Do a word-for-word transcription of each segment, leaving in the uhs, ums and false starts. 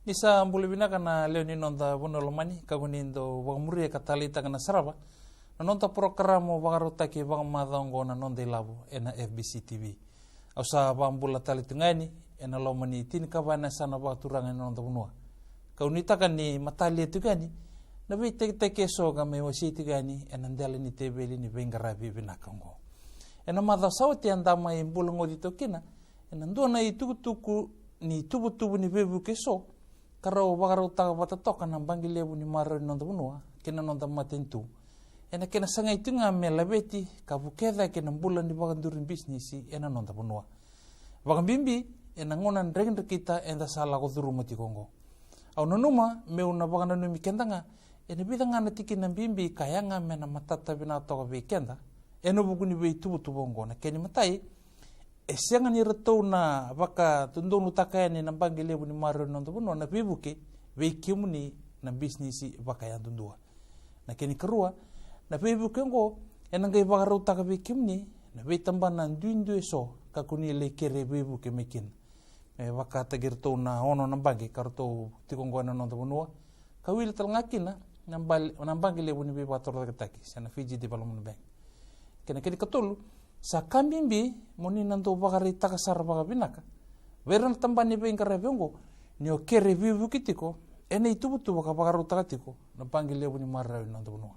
Ni sa bula vinaka na lewe ni noda vanua lomani, ka ko ni dau vakamuria ka taleitaka na sarava na noda porokaramu vakarautaki vakamacawa oqo na Noda iLavo ena F B C T V. Au sa vakabula tale tu ga yani ena loma ni tinikava na yasana vakaturaga ena noda vanua, kau nuitaka ni matalia tu ga yani na veitakitaki eso ka mai wasei tu ga yani ena dela ni teveli ni veiqaravi vinaka oqo. Ena macawa sa oti eda mai bula goci toka kina ena dua na itukutuku ni tuvatuva ni veivuke eso ka rau vakarautaka vata toka na Baqe Levu ni Maroroi ni noda vanua kei na noda matanitu, ena kena sagai tu ga me laveti ka vukea cake na bula ni vakaduri bisinisi ena noda vanua, vakabibi ena gauna drekidrekita eda sa lako curuma tiko oqo. Au nanuma meu na vakananumi keda ga ena vica ga na tikina bibi ka yaga me na matata vinaka toka vei keda ena vuku ni veituvatuva oqo. Na kena imatai, e sega ni ratou na vakadodonutaka yani na Baqe Levu ni Maroroi ni noda vanua na veivuke vei kemuni na bisinisi vakayadudua. Na kena ikarua, na veivuke oqo ena qai vakarautaka vei kemuni na veitabana duidui eso ka ko ni lai kere veivuke mai kina. Me vakataki iratou na ono na baqe ka ratou tiko oqo ena noda vanua, ka wili tale ga kina na bal-, na Baqe Levu ni Veivakatorocaketaki se na Fiji Development Bank. Kei na kena ikatolu, sa ka bibi mo ni na dau vakaraitaka sara vakavinaka vei ira na tabana ni veiqaravi oqo ni o kere veivuke tiko ena ituvatuva ka vakarautaka tiko na Baqe Levu ni Maroroi ni noda vanua.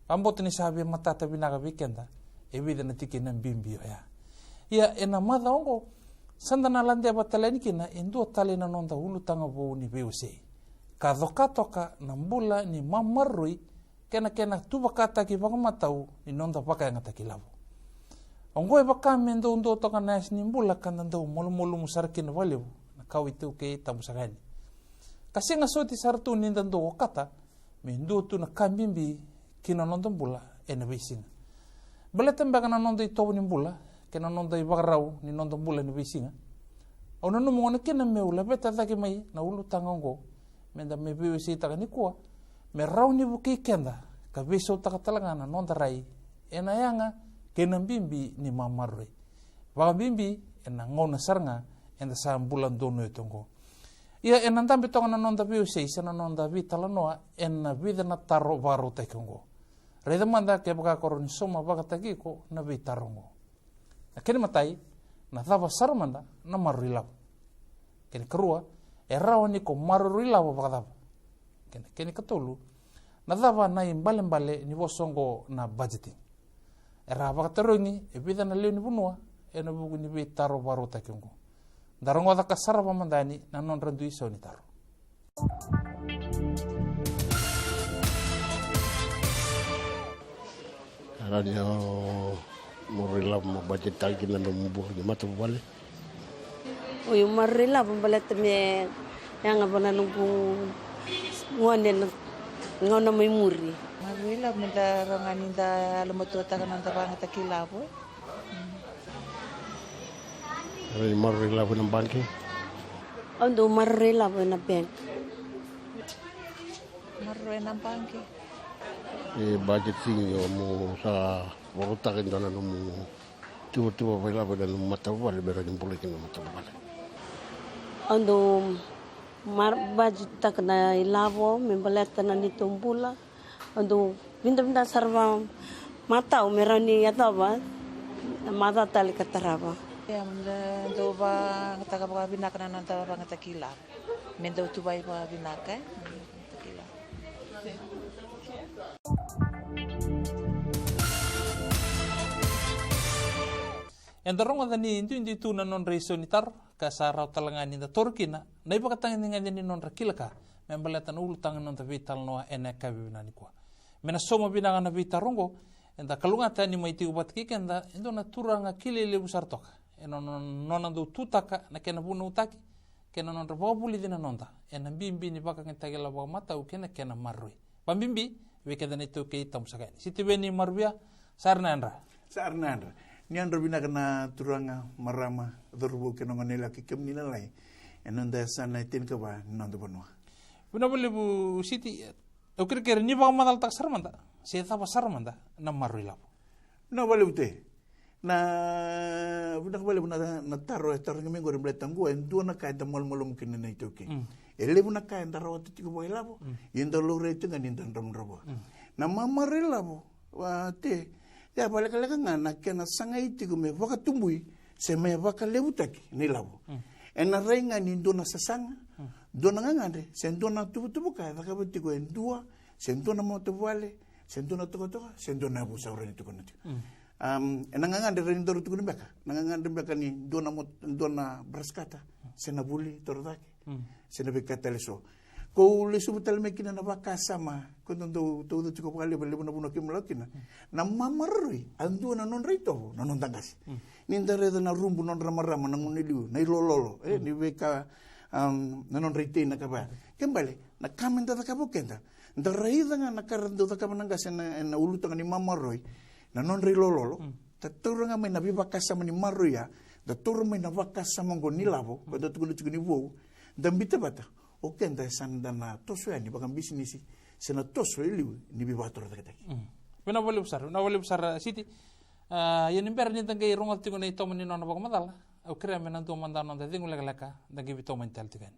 Vakabauta ni sa via matata vinaka vei keda e vica na tikina bibi oya. Ia ena macawa oqo sa da na ladeva tale yani kina e dua tale na noda ulutaga vou ni veiwasei ka coka toka na bula ni mamaroroi kei na kena tuvakataki vakamatau ni noda vakayagataki lavo. Oqo e vaka me dau dua toka na yasa ni bula ka da dau malumalumu sara kina vakalevu na kawa iTaukei tabu saka yani. Ka sega soti sara tu ni da dau okata me dua tu na ka bibi ki na noda bula ena veisiga. Baleta beka na noda itovo ni bula kei na noda ivakarau ni noda bula ena veisiga, au nanuma gona kina meu laveta cake mai na ulutaga oqo me da mai veiwaseitaka nikua, me rawa ni vukei keda ka veisautaka tale ga na noda rai ena yaga kei na bibi ni mamaroroi, vakabibi ena gauna sara ga eda sa bula donuya tu oqo. Ia ena dabe toka na noda veiwasei se na noda veitalanoa ena vica na taro vakarautaki oqo. Raica mada kevaka ko rawa ni sauma vakataki iko na veitaro oqo. Na kena imatai, na cava sara mada na maroroi lavo? Kena ikarua, e rawa ni ko maroroi lavo vakacava? Kena, kena ikatolu, na cava na ibalebale ni vosa oqo na budgeting? Era a vakatarogi e vica na lewe ni vanua ena vuku ni veitaro vakarautaki oqo. Da rogoca ka sarava mada yani na nodra dui sau ni taro. Era ni o maroroi lavo mo budget taki na nomu bula ni matavuvale. Oi, maroroi lavo baleta me yaga vua na noqu gone na gauna mai muri. Maroroi lavo me da rawa ga ni da yalomatuataka na noda vakayagataki lavo. Era ni maroroi lavo ena baqe. Au dau maroroi lavo ena bank. Maroroi ena baqe. E budgeting, o mo sa vakarautaka e dua na nomu tuvatuva vakailavo ena nomu matavuvale me rawa ni bulai kina na matavuvale. Au dau mar-, budgettaka na ilavo me baleta na neitou bula. Au dau vidavida sara vakamatau me rawa ni yacova na macawa tale ka tarava. Ia, au dau vakayagataka vakavinaka na noda vakayagataki ilavo me dau tuvai vakavinaka, e? Eda rogoca ni duidui tu na nodra isau ni taro, ka sa rawa tale ga ni da taura kina na ivakatagedegede ni nodra kila ka me baleta na ulutaga ni noda veitalanoa ena yakavi vinaka nikua. Me na sauma vinaka na veitaro oqo, eda kalougata ni mai tiko vata kei keda e dua na turaga kilai levu sara toka ena nona, nona dau tutaka na kena vunautaki kei na nodra vakavulici na noda ena bibi ni vakayagataki ilavo vakamatau kei na kena maroroi. Vakabibi vei keda na iTaukei tabu saka yani. Sitiveni Maruvia, sa ra na yadra. Sa ra na yadra. Ni yadra vinaka na turaga, marama, cauravou kei na goneyalewa kei kemuni na lai ena noda yasana e tinikava ni noda vanua. Vinaka vakalevu Siti, au kerekere ni vakamacalataka sara mada se cava sara mada na maroroi lavo. Vinaka vakalevu Te. Na, vinaka vakalevu na, na taro e tarogi mai qori, baleta qo e dua na ka eda malumalumu kina na iTaukei. Mm. E levu na ka eda rawata tiko vakailavo, ia da laurai tiko ga ni da dravudravua. Na mamaroi lavo, a, Te, ya vakalekaleka ga na kena sagai tiko me vakatubui se me vakalevutaki na ilavo. Ena rai ga ni dua na sasaga, dua na gagadre, se dua na tuvatuva ka e cakava tiko e dua, se dua na matavuvale, se dua na tokatoka, se dua na yavusa au rawa ni tukuna tiko. Am, ena gagadre rawa ni daru tukuna beka, na gagadre beka ni dua na mot-, dua na brush cutter, se na vuli torocake, se na veika tale eso. Ko lesuva tale mai kina na vakasama, ko dau, dau tauca tiko vakalevu, levu na vanua keimami lako kina. Na mamaroroi, a dua na nodra itovo na noda qase. Ni da raica na rubu nodra marama na gauna e liu, na ilololo, e, ni veika, am, na nodra itei na ka vaya. Ke bale, na ka me da cakava o keda, da raica ga na ka ra dau cakava na qase ena, ena ulutaga ni mamaroi, na nodra ilololo. Da taura ga mai na veivakasama ni maroi ya, da taura mai na vakasama oqo ni lavo, ko da tukuna tiko ni vou, da bita vata, o keda e sa da na toso yani vakabisinisi, se na toso e liu ni veivakatorocaketaki. Vinaka vakalevu sara, vinaka vakalevu sara, Siti. A, ia ni bera ni da qai rogoca tiko na itomani ni nona vakamacala, au kerea me na dua mada na noda cegu lekaleka, da qai veitomani tale tiko yani.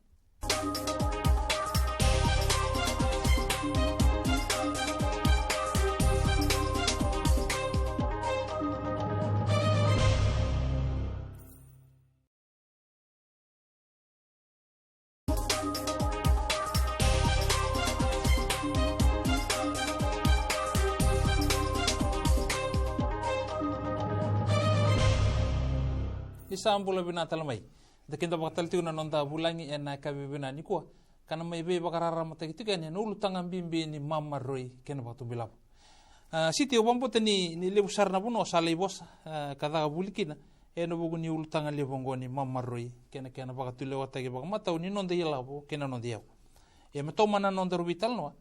Ni sa bula vinaka tale mai. Da kidavaka tale tiko na noda vulagi ena yakavi vinaka nikua, ka na mai veivakararamataki tiko yani ena ulutaga bibi ni mamaroi kei na vakatubu ilavo. A, Siti, au vakabauta ni, ni levu sara na vanua o sa lai vosa, a, ka caka vuli kina ena vuku ni ulutaga levu oqo ni mamaroi kei na kena vakatulewataki vakamatau ni noda ilavo kei na noda iyau. Ia me tomana na nodaru veitalanoa,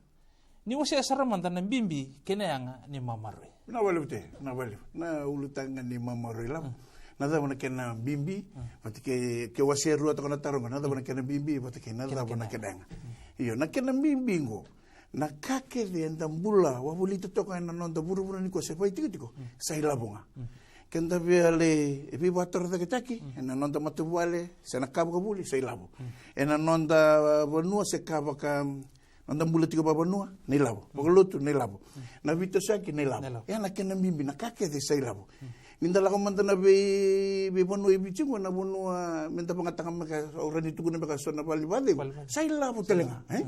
ni wasea sara mada na bibi kei na yaga ni mamaroi. Vinaka vakalevu Te, vinaka vakalevu. Na ulutaga ni mamaroi lavo. Na cava na kena bibi, vata kei, ke wasea rua toka na taro oqo, na cava na kena bibi, vata kei na cava na kena yaga. Io, na kena bibi oqo, na ka kece eda bula wavolita toka ena noda vuravura nikua se vakaitikotiko, sa ilavo ga. Keda via lai veivakatorocaketaki ena noda matavuvale, se na ka vakavuli, sa ilavo. Ena noda vanua se ka vaka, noda bula tiko vakavanua, na ilavo. Vakalotu, na ilavo. Na veitosoyaki, na ilavo. Na ilavo. Ia na kena bibi, na ka kece sa ilavo. Ni da lako mada na vei, veivanua e Viti qo, na vanua me da vagataka beka, au rawa ni tukuna beka so na vale ni vakacegu. Vale ni vakacegu. Sa ilavo tale ga, e?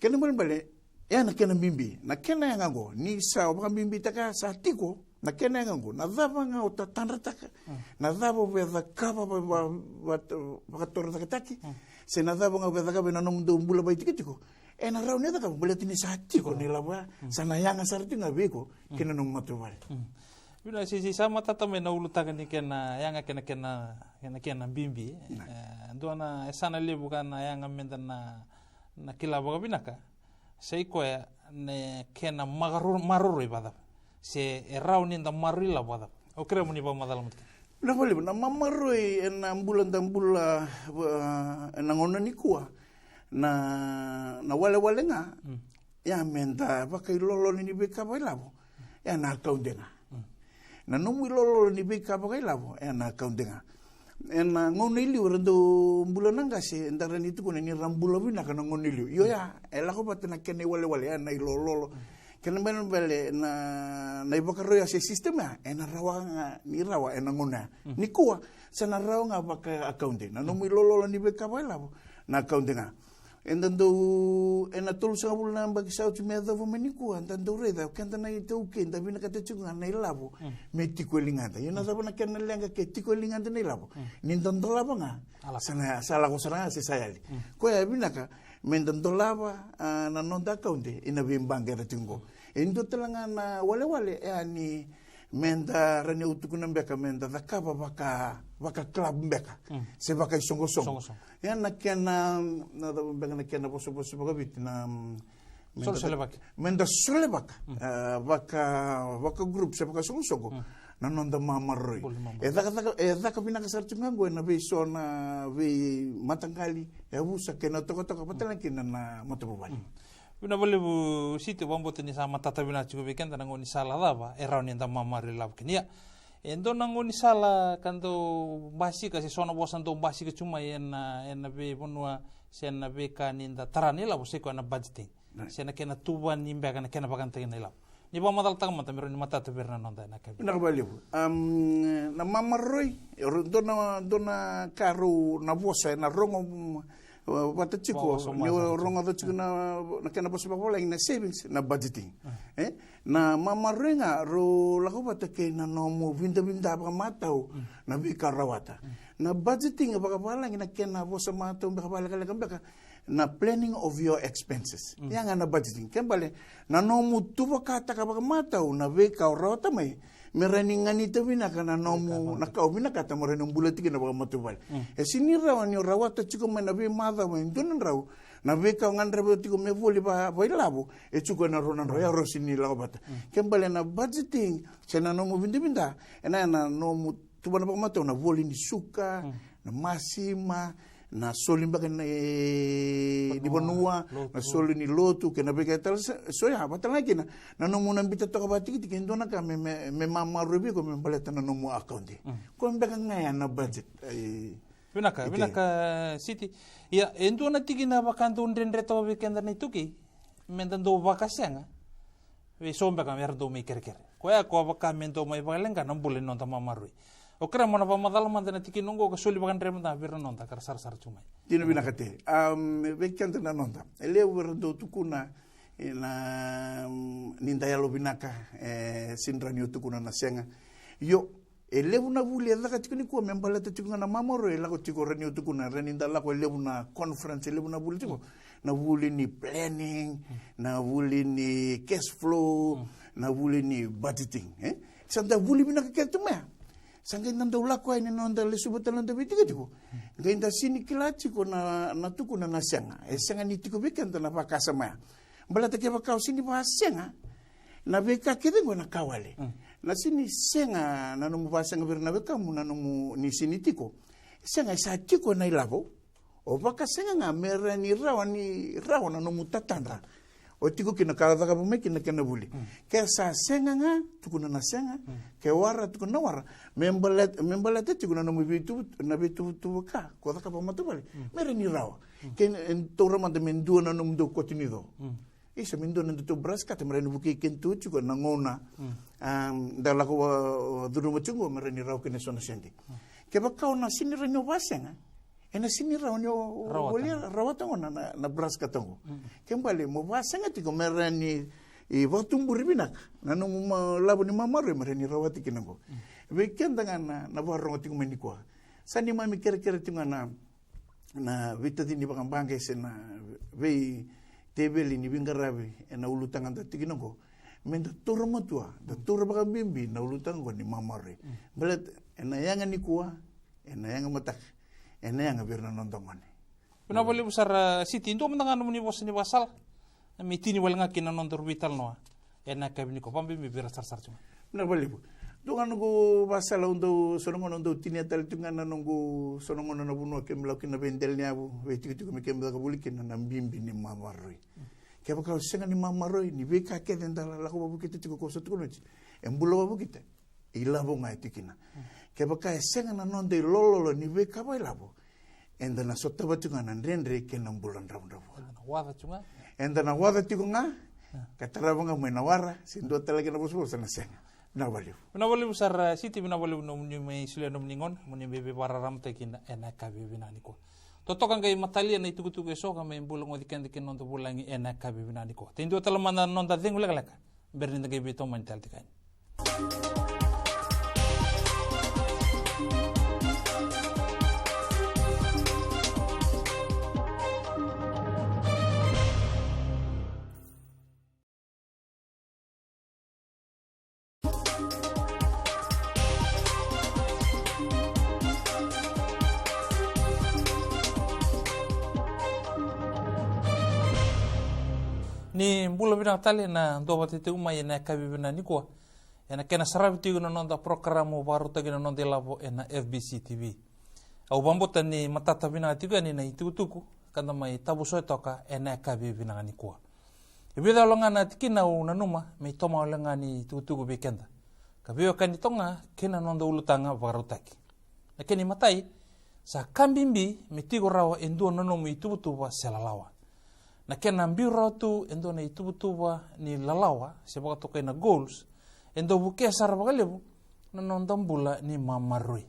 Kena ibalebale, ia na kena bibi. Na kena yaga qo, ni sa vakabibitaka, sa tiko, na kena yaga qo, na cava ga o tatadrataka, na cava o via cakava va, va, va, vakatorocaketaki, se na cava ga o via cakava ena nomudou bula vakaitikotiko, ena rawa ni cakava baleta ni sa tiko na ilavo ya, sa na yaga sara tiko ga vei iko kei na nomu matavuvale. Vinaka Siti, sa matata mai na ulutaga ni kena yaga kei na kena, kena, kena bibi. E, dua na, e sa na levu ga na yaga me da na, na kila vakavinaka. Sa i koya na kena makaro-, maroroi vakacava, se e rawa ni da maroroi lavo vakacava. Au kerea mo ni vakamacala mada kina. Vinaka vakalevu, na mamaroi ena bula da bula, a, ena gauna nikua, na, na walewale ga, ia me da vakailololo ni veika vakailavo, ia na akaude ga. Na nomu ilololo ni veika vakailavo, ia na akaude ga. Ena gauna i liu era dau bula na qase, da rawa ni tukuna ni ra bula vinaka na gauna i liu. Io ya, e lako vata na kena iwalewale, ya na ilololo. Kena ibalebale na, na ivakarau ya se system ya, ena rawa ga ni rawa ena gauna ya. Nikua, sa na rawa ga vaka akaude. Na nomu ilololo ni veika vakailavo, na akaude ga. Eda dau, ena tolusagavulu na yabaki sa oti me yacova mai nikua, da dau raica, o keda na iTaukei, da vinakata tiko ga na ilavo me tiko e ligada. Ia na cava na kena leqa ke tiko e ligada na ilavo? Ni da dolava ga, sa na, sa lako sara ga se sa yali. Koya e vinaka me da dolava, a, na noda akaude ena veibaqe era tiko qo. E dua tale ga na walewale, e a ni me da rawa ni au tukuna beka me da cakava vaka, vaka club beka, se vakaisoqosoqo. Ia na kena, na cava beka na kena vosavosa vakaviti na, mm, me da solevaka, me da solevaka, e, vaka, vaka group se vakaisoqosoqo na noda mamaroroi. E caka, caka, e caka vinaka sara tiko ga qo ena veiso na veimataqali, e yavusa kei na tokatoka, vata na kina na matavuvale. Vinaka vakalevu Siti, vakabauta ni sa matata vinaka tiko vei keda na gaunisala cava e rawa ni da mamaroroi lavo kina. Ia, e dua na gaunisala ka dau basika, se so na vosa dau basika tu mai ena, ena veivanua se na veika ni da tara na ilavo, se koya na budgeting. Right. Se na kena tuvani beka na kena vakayagataki na ilavo. Ni vakamacalataka mada me rawa ni matata vei ira na noda ena kena. Vinaka vakalevu. Am, na mamaroroi, e ro-, dua na, dua na ka rau na vosa ena rogo, mm, vata tiko, ni rogoca tiko na, na kena vosa vakavalagi na savings, na budgeting. E? Na mamaroroi ga rau lako vata kei na nomu vidavida vakamatau, na veika rawata. Na budgeting vakavalagi na kena vosa matau beka vakalekaleka beka, na planning of your expenses. Ia ga na budgeting. Ke bale, na nomu tuvakataka vakamatau na veika o rawata mai, me rawa ni ganita vinaka na nomu, na ka o vinakata mo rawa ni bula tiko na vakamatavuvale. E sini rawa ni o rawata tiko mai na veimacawa e dua na drau, na veika o gadreva tiko me voli va, vailavo, e tiko ena rua na drau, ya rau sini lako vata. Ke bale na budgeting, se na nomu vidavida, ena, ena nomu tuvana vakamatau na voli ni suka, na masima, na soli beka ni, ni vanua, na soli ni lotu, kei na veika tale so ya, vata ga kina, na nomu na bita toka vakatikitiki, e dua na ka me, me, me mamaroroi vei iko me baleta na nomu account. Ko beka ga ya na budget. Vinaka, vinaka, Siti. Ia, e dua na tikina vaka dau dredre toka vei keda na iTaukei, me da dau vakasega. Vei so beka me ra dau mai kerekere. Koya ko vaka me dau mai vakaleqa na bula ni noda mamaroroi. O kere mo na vakamacala mada na tikina oqo ka soli vakadre mada vei ira na noda ka ra sarasara tu mai. Dina vinaka te. Am, vei keda na noda. E levu era dau tukuna, e na, mm, ni da yalo vinaka, e, sini rawa ni o tukuna na sega. Io, e levu na vuli e caka tiko nikua me baleta tiko ga na mamaroroi, e lako tiko, rawa ni o tukuna, rawa ni da lako, e levu na conference, e levu na vuli tiko. Na vuli ni planning, na vuli ni cash flow, na vuli ni budgeting, e? Sa da vuli vinaka kece tu mai. Sa qai da dau lako yani na noda lesuva tale na noda veitikotiko. Qai da sini kila tiko na, na tukuna na sega. E sega ni tiko vei keda na vakasama ya. Baleta kevaka o sini vasega, na veika kece qo na ka wale. Na sini sega na nomu vasega vei ira na wekamu, na nomu ni sini tiko. Sega, e sa tiko na ilavo. O vakasega ga me rawa ni rawa ni rawa na nomu tatadra. O tiko kina ka o cakava mai kina kena vuli. Ke sa sega ga, tukuna na sega. Ke wara, tukuna na wara. Me baleta, me baleta tiko na nomu veituvu, na veituvutuvu ka ko cakava matavuvale. Me rawa ni rawa. Ke, e, taura mada me dua na nomudou koto ni co. Isa me dua na nodatou brush cutter me rawa ni vukei kedatou tiko na gauna, am, da lako va, curuma tiko qo me rawa ni rawa kina eso na sede. Kevaka o na sini rawa ni o vasega, e na sini rawa ni o, o volia rawata qo na, na, na brush cutter qo. Ke bale mo vasega tiko me rawa ni, e, vakatuburi vinaka na nomu ma, lavo ni mamaroroi me rawa ni rawata kina qo. Vei keda ga na, na vakarorogo tiko mai nikua. Sa neimami kerekere tiko ga na, na veitacini vakabaqe se na veiteveli ni veiqaravi e na ulutaga da tiko kina oqo. Me da taura matua, da taura vakabibi na ulutaga oqo ni mamaroroi. Baleta e na yaga nikua, e na yaga mataka, e na yaga vei ira na noda gone. Vinaka vakalevu sara, a, Siti, dua mada ga nomuni vosa ni vakasala. Me tini wale ga kina na nodaru veitalanoa e na yakavi nikua, vakabibi vei ira sarasara tu ga. Vinaka vakalevu. Dua ga noqu vakasala au dau, so na gauna au dau tinia tale tu ga na noqu, so na gauna na vanua keimami lako kina na veidela ni yavu, veitikotiko me keimami caka vuli kina na bibi ni mamaroroi. Kevaka o sega ni mamaroroi ni veika kece da lako vakavukita tiko ko sa tukuna oti, e bula vakavukita, ilavo ga e tiko kina. Kevaka e sega na noda ilololo ni veika vakailavo, eda na sotava tiko ga na dredre kei na bula dravudravua. Eda na waca tiko ga. Eda na waca tiko ga, ka tarava ga mai na wara, se dua tale kina vosavosa na sega. Vinaka vakalevu. Vinaka vakalevu sara, a, Siti, vinaka vakalevu nomuni mai solia nomuni gauna, moni mai veivakararamataki kina e na yakavi vinaka nikua. Totoka qai matalia na itukutuku eso ka mai bula goci keda kei na noda vulagi e na yakavi vinaka nikua. Tei dua tale mada na noda cegu lekaleka. Bera ni da qai veitomani tale tiko yani. Ni bula vinaka tale na duavata tiko mai e na yakavi vinaka nikua. E na kena saravi tiko na noda porokaramu vakarautaki na noda ilavo e na F B C T V. Au vakabauta ni matata vinaka tiko yani na itukutuku ka da mai tavusoya toka e na yakavi vinaka nikua. E vica yalo ga na tikina au nanuma me itoma wale ga ni tukutuku vei keda ka veiwekani toka ga kei na noda ulutaga vakarautaki. Na kena imatai, Sa ka bibi me tiko rawa e dua na nomu ituvatuva se lalawa. Na kena biu rawa tu e dua na ituvatuva ni lalawa, se vakatokai na goals, e dau vukea sara vakalevu na noda bula ni mamaroroi.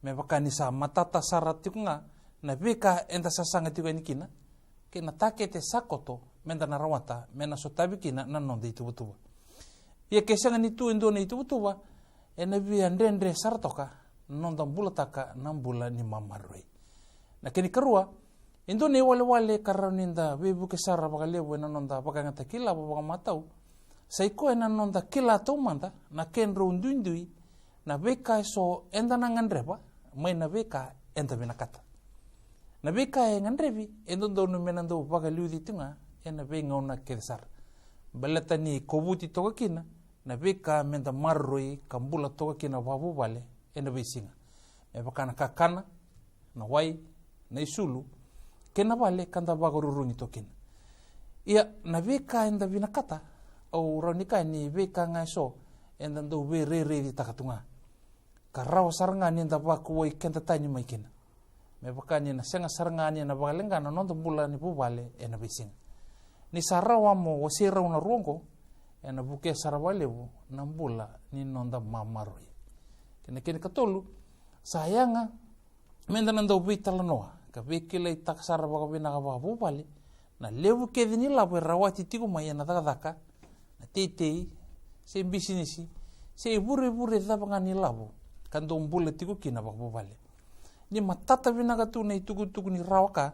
Me vaka ni sa matata sara tiko ga na veika eda sasaga tiko yani kina, kei na takete sa koto meda na rawata me na sotavi kina na noda ituvatuva. Ia ke sega ni tu e dua na ituvatuva, ena via dredre sara toka na noda bulataka na bula ni mamaroroi. Na kena ikarua, e dua na iwalewale ka rawa ni da veivuke sara vakalevu ena noda vakayagataki ilavo vakamatau, sa i koya na noda kila taumada na kedrau duidui na veika eso eda na gadreva mai na veika eda vinakata. Na veika e gadrevi e dodonu me na dau vakaliuci tu ga ena veigauna kece sara, baleta ni kovuti toka kina na veika meda maroroi ka bula toka kina vakavuvale ena veisiga, me vaka na kakana, na wai, na isulu, kei na vale ka da vakarurugi toka kina. Ia, na veika eda vinakata, au rawa ni kaya ni veika ga eso eda dau veirairaicitaka tu ga, ka rawa sara ga ni da vakuwai keda tani mai kina, me vaka ni na sega sara ga ni na vakaleqa na noda bula ni vuvale ena veisiga. Ni sa rawa mo wasei rau na rua oqo, ena vukea sara vakalevu na bula ni noda mamaroroi. Kei na kena ikatolu, sa yaga meda na dau veitalanoa ka veikilaitaka sara vakavinaka vakavuvale na levu kece ni lavo e rawati tiko mai ena cakacaka, na teitei, se bisinisi, se ivurevure cava ga ni lavo ka dau bula tiko kina vakavuvale. Ni matata vinaka tu na itukutuku ni rawa ka,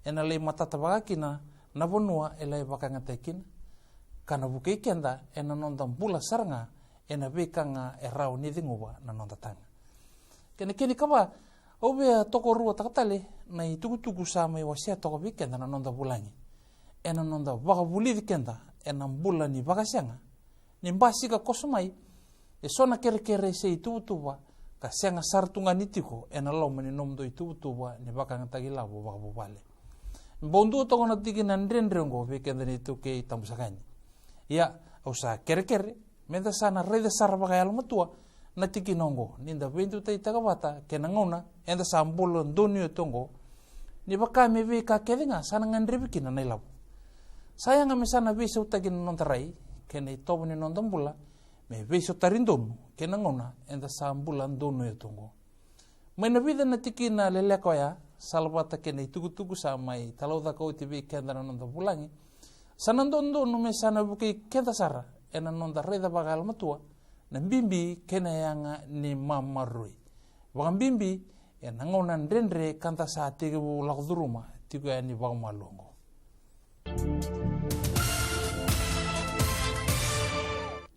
ena lai matata vaka kina na vanua e lai vakayagataki kina, ka na vukei keda ena noda bula sara ga ena veika ga e rawa ni ceguva na noda taga. Kei na kena ikava, au via tokaruataka tale na itukutuku sa mai wasea toka vei keda na noda vulagi ena noda vakavulici keda ena bula ni vakasega, ni basika koso mai, e so na kerekere se ituvatuva ka sega sara tu ga ni tiko ena loma ni nomudou ituvatuva ni vakayagataki ilavo vakavuvale. Bau dua toka na tikina dredre oqo vei keda na iTaukei tabu saka yani. Ia, au sa kerekere meda sa na raica sara vakayalomatua na tikina oqo, ni da veidutaitaka vata kei na gauna eda sa bula donuya tu oqo, ni vaka me veika kece ga sa na gadrevi kina na ilavo. Sa yaga me sa na veisautaki na noda rai kei na itovo ni noda bula, me veisotari donu kei na gauna eda sa bula donuya tu oqo. Mai na vica na tikina leleka oya, salavata kei na itukutuku sa mai talaucaka oti vei keda na noda vulagi, sa na dodonu me sa na vukei keda sara ena noda raica vakayalomatua na bibi kei na yaga ni mamaroroi, vakabibi ena gauna dredre ka da sa tekivu lako curuma tiko yani vakamalua oqo.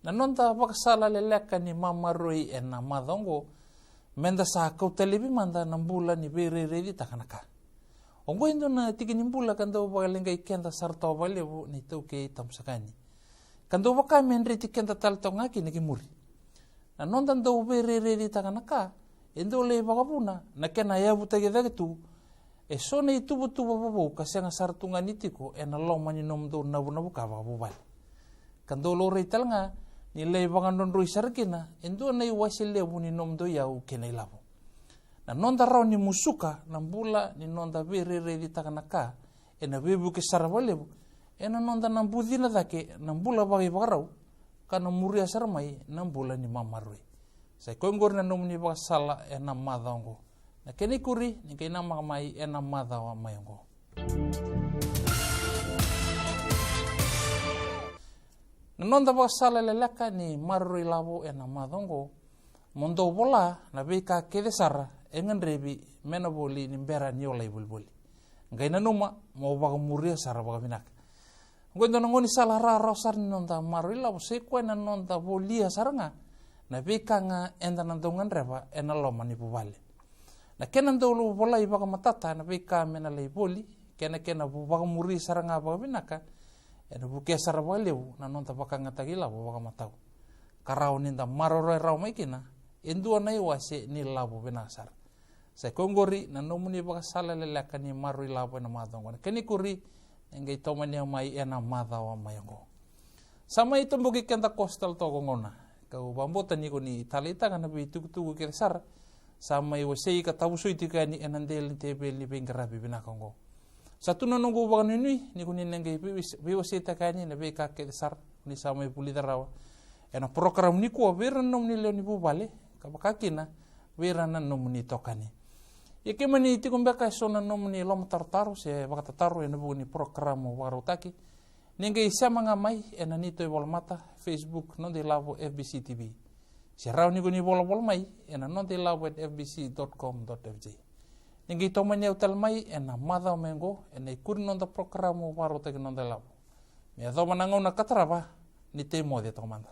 Na noda vakasala leleka ni mamaroroi ena macawa oqo, meda sa kauta laivi mada na bula ni veirairaicitaka na ka. Oqo e dua na tiki ni bula ka dau vakaleqai keda sara toka vakalevu na iTaukei tabu saka yani, ka dau vaka me dreti keda tale toka ga kina ki muri. Na noda dau veirairaicitaka na ka e dau lai vakavuna na kena yavutaki cake tu e so na ituvatuva vovou ka sega sara tu ga ni tiko ena loma ni nomudou navunavuka vakavuvale. Ka dau laurai tale ga ni lai vakadrodroi sara kina e dua na iwase levu ni nomudou iyau kei na ilavo. Na noda rawa ni musuka na bula ni noda veirairaicitaka na ka ena veivuke sara vakalevu ena noda na bucina cake na bula vakaivakarau, ka na muria sara mai na bula ni mamaroroi. Sa i koya oqori na nomuni vakasala ena macawa oqo. Na kena ikuri ni qai namaka mai ena macawa mai oqo. Na noda vakasala leleka ni maroroi lavo ena macawa oqo, mo dau vola na veika kece sara e gadrevi me na voli ni bera ni o lai volivoli. Qai nanuma mo vakamuria sara vakavinaka. Oqo e dua na gaunisala rawarawa sara ni noda maroroi lavo, sa i koya na noda volia sara ga na veika ga eda na dau gadreva ena loma ni vuvale. Na kena dau volai vakamatata na veika me na lai voli kei na kena vu- vakamuri sara ga vakavinaka, ena vukea sara vakalevu na noda vakayagataki lavo vakamatau, ka rawa ni da maroroya rawa mai kina e dua na iwase ni lavo vinaka sara. Sa i koya oqori na nomuni vakasala leleka ni maroroi lavo ena macawa oqo. Na kena ikuri e qai tomania mai ena macawa mai oqo. Sa mai toboki keda koso tale toka oqo na, kau vakabauta ni ko ni taleitaka na veitukutuku kece sara sa mai wasei ka tavusoi tiko yani ena dela ni teveli ni veiqaravi vinaka oqo. Sa tu na noqu vakanuinui ni ko ni na qai veiwase-, veiwaseitaka yani na veika kece sara ni sa mai vulica rawa ena porokaramu nikua vei ira na nomuni lewe ni vuvale, ka vaka kina vei ira na nomuni itokani. Ia kemuni tiko beka eso na nomuni lomatarotaro se vakatataro ena vuku ni porokaramu vakarautaki, ni qai sema ga mai ena neitou ivolamata Facebook Noda i Lavo F B C T V. Se rawa ni ko ni volavola mai ena noda i lavo at F B C dot com dot F J. Ni qai tomani au tale mai ena macawa mai oqo ena ikuri ni noda porokaramu vakarautaki Noda i Lavo. Me yacova na gauna ka tarava, ni tei moce toka mada.